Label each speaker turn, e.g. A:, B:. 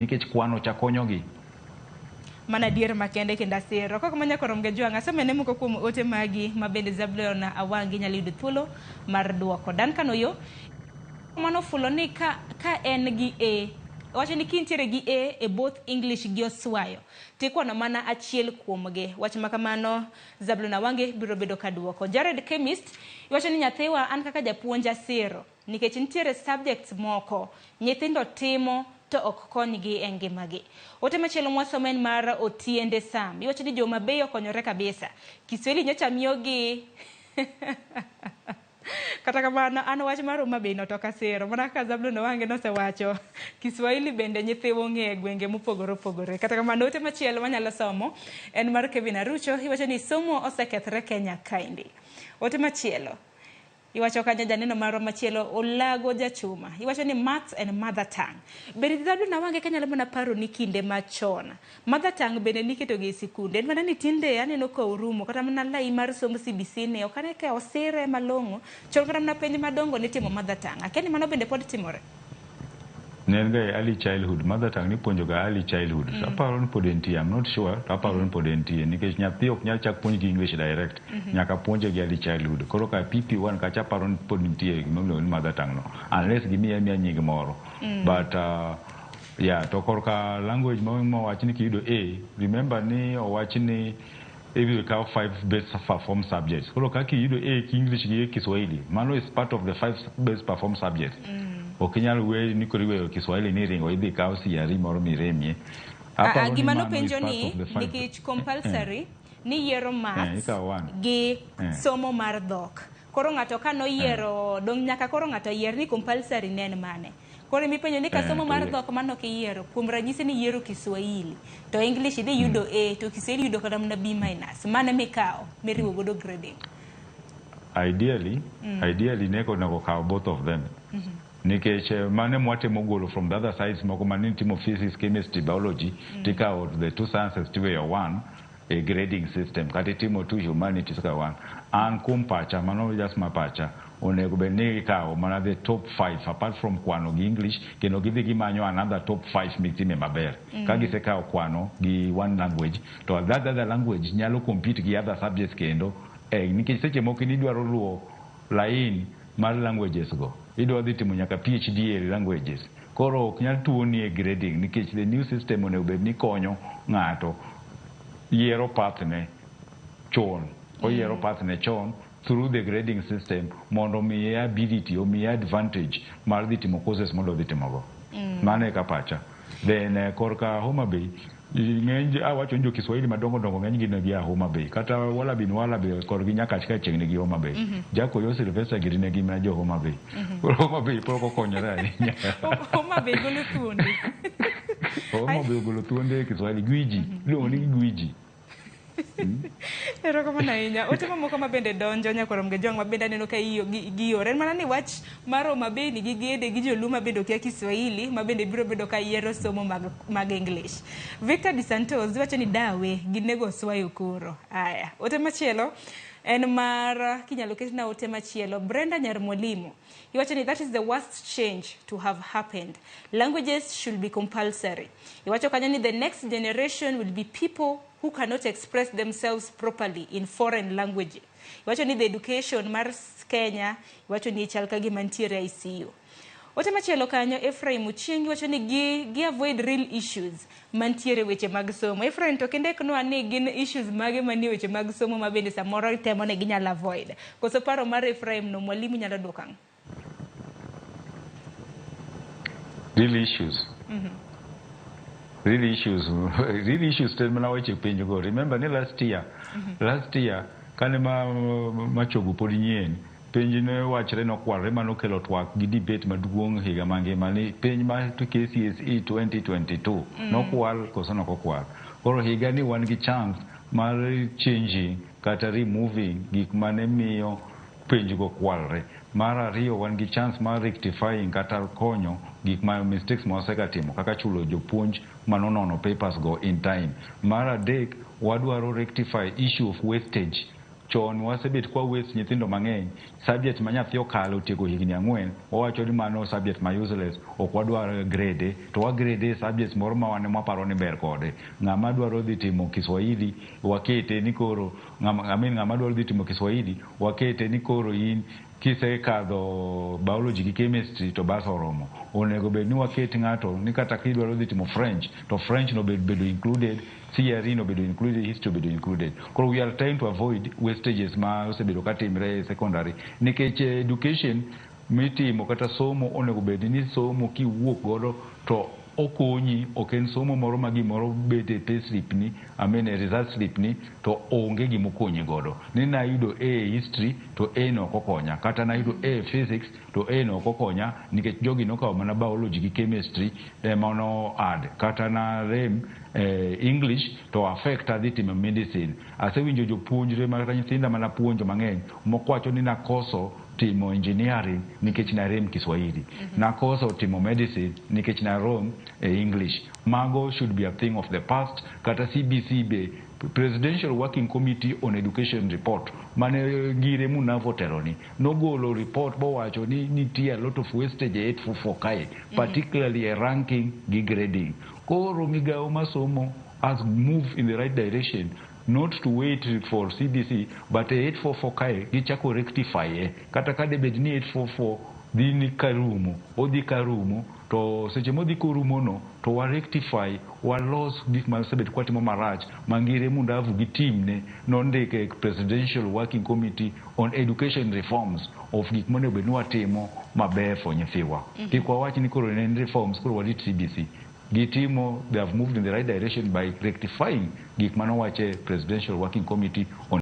A: Nikech kwano cha konyogi.
B: Mano adier makende kendo asiro. Kok manya korom ga jwang' asomene moko kuom ote magi ma bende Zablon Awangi nyalo yudo thuolo mar duoko. Duncan Oyo mano fulo ni ka en gi A wacho ni kintiere gi A e both English gi Oswayo tikwano mana achiel kuomgi. Wach ma kamano Zablon Awangi biro bedo ka duoko. Jared Chemist iwacho ni nyathiwa an kaka japuonj asiro nikech nitiere subjects moko nyithindo timo to ok konygi e ngimagi. Ote machielo mwasomo en mar Otiende Sam. Iwacho ni joma Bay okonyore kabisa. Kiswahili nyocha miyogi kata kamano an wach mar Homa Bay no to ok asiro. Mana kaka Zablon Owange nosewacho, Kiswahili bende nyithiwa ong'eyo e gwenge mopogore opogore. Kata kamano ote machielo manyalo somo en mar Kevin Arucho. Iwacho ni somo osekethre Kenya kaendi. Ote machielo Iwacho kanyo janeno marwa machielo Olago Jachuma. Iwacho ni maths en mother tongue. Bende Zablon Awange kanyalo mana paro ni kinde machon mother tongue bende niketo gi e sikunde. En mana ni tinde aneno ka orumo kata mana lai mar somb CBC ni ok ane ka osire malong'o. Chon kata mana penj madongo nitimo mother tongue. Akia ni mano bende pod timore.
A: Ne en ga e early childhood, mother tongue nipuonjo ga early childhood. Mm. Aparo ni pod entie, I'm not sure, to aparo ni pod entie nikech nyathi ok nyal chak puonj gi English direct. Mm -hmm. Nyaka puonje gi early childhood. Koro ka PP1 kacha aparo ni pod nitie gima iluongo ni mother tongue no. Unless gimiye amiya nying moro. Mm. But yeah, to korka language ma mowach ni kiyudo A, remember ni owach ni ibiro kaw five best perform subjects. Koro kaka iyudo A ki English gi Kiswahili, mano is part of the five best perform subjects. Mm. Ok inyal we ni koro iweyo Kiswahili ni ringo idhi kaw CRE moro miremie.
B: Aparo ni Gima nopenjo ni nikech compulsory ni yiero maths gi somo mar dhok. Koro ng'ato ka noyiero dong nyaka koro ng'ato yier ni compulsory ne en mane. Koro imipenjo ni ka somo mar dhok mano ok iyiero, kuom ranyisi ni iyiero Kiswahili, to English idhi yudo A, to Kiswahili yudo kata mana B minus. Mane mikawo miriwo godo grading?
A: Ideally, ideally ne onego kaw both of them. Nikech mane mwatemo golo from the other sides moko mane nitimo physics, chemistry, biology, tikawo the two sciences tiweyo one e grading system kata itimo two humanities ka one. An kuom pacha, mano just ma pacha, onego bed ni ikawo mana the top five apart from kwano gi English kendo gidhi gimanyo another top five mitime maber. Ka gisekawo kwano gi one language to that other language nyalo compete gi other subjects kendo nikech seche moko in idwaro luwo line mar languages go idwa dhi timo nyaka PhD e languages koro ok nyal tuoni e grading nikech the new system onego bed ni konyo ng'ato yiero path ne chon oyiero path ne chon through the grading system mondo omiye ability omiye advantage mar dhi timo courses modwa dhi timogo. Mano e ka pacha. Then korka Homa Bay ng'eny awacho ni jo Kiswahili madongo dongo ng'eny gi ne gia Homa Bay kata wala bin wala be korgi Nyakach ka chiegni gi Homa Bay. Jakoyo Sylvester giri ne gin mana jo Homa Bay. Koro Homa Bay pok okonyore ahinya.
B: Homa Bay golo thuonde.
A: Homa Bay ogolo thuonde e Kiswahili gwiji iluongo ni gwiji.
B: Erokamano ahinya. Ote mamoko ma bende donjo nyakorom gi jong ma bende aneno ka iyo giore. En mana ni wach mar Homa Bay ni gi Gede gi Joluo ma bende okia Kiswahili ma bende biro bedo ka yiero somo mag English. Victor Di Santos wacho ni dawe ginego Oswayo koro. Aya, ote machielo en mar kinyalo ketna ote machielo Brenda Nyar Mwalimu. Iwacho ni that is the worst change to have happened. Languages should be compulsory. Iwacho kanyo ni the next generation will be people who cannot express themselves properly in foreign languages. Iwacho ni the education mar Kenya, iwacho ni chal ka gima nitiere ICU. Ote machielo kanyo Ephraim Ochieng iwacho ni gi avoid real issues mantiere weche mag somo. Ephraim to kindiknwa ni gin issues mage manie weche mag somo ma bende samoro itemo ni ginyalo avoid. Koso paro mar Ephraim no mwalimu nyalo duoko ang'o?
A: Real issues. Real issues. Real issues ten mana weche penj go. Remember ni last year, last year kane ma machogu pod nyien, penj ne wachre nokwalre manokelo twak gi debate maduong' higa mangima ni penj mar KCSE 2022 nokwal koso nokokwal. Koro higa ni wan gi chance mar changing kata removing gik mane miyo penj go kwalre. Mar ariyo wan gi chance mar rectifying kata konyo gik ma mistakes ma wasegatimo kaka chulo jopuonj manonono papers go in time. Mar adek wadwaro rectify issue of wastage. Chon wasebet kwa waste nyithindo mang'eny. Subject ma nyathi okalo otieko higni 4, wawacho ni mano subject ma useless, ok wadwar grade, to wa grade subjects moro ma wan mwaparo ni ber kode. Ng'ama dwaro dhi timo Kiswahili wakete ni koro ng'ama, I mean, ng'ama dwaro dhi timo Kiswahili wakete ni koro in kisekadho biology gi chemistry to bas oromo. Onego bed ni waket ng'ato ni kata kidwaro dhi timo French to French no bed bedo included, CRE no bedo included, history bedo included. Koro we are trying to avoid wastages ma osebedo katimre e secondary, nikech education mitimo kata somo onego bed ni somo kiwuok godo to okonyi, ok en somo moro ma gimoro bet e payslip ni, I mean, e result slip ni to onge gimokonyi godo ni nayudo A e history to A no ok okonya, kata nayudo A e physics to A no ok okonya nikech jogi nokawo mana biology gi chemistry ema no add, kata narem English to affect adhi timo medicine. Asewinjo jopuonjre makata nyithinda mana puonjo mang'eny moko wacho ni nakoso timo engineering nikech narem Kiswahili, nakoso timo medicine nikech narom e English. Mago should be a thing of the past. Kata CBC be, Presidential Working Committee on Education report mane Ngire Munavo teloni nogolo report bowacho ni nitie a lot of wastage e 844 kae, particularly e ranking gi grading. Koro migawo masomo has moved in the right direction, not to wait for CBC, but e 844 kae gichako rectify e kata ka debed ni 844 dhi ni karumo, odhi karumo, to seche modhi korumo no to wa rectify, walos gik ma osebet kwatimo marach ma Ngire Mundavu gi team ne nondike Presidential Working Committee on Education Reforms of gik monego bed ni watimo maber for nyithiwa. Kik wawach ni koro ne en reforms, koro warit CBC. Gitimo, they have moved in the right direction by rectifying gik manowache Presidential Working Committee on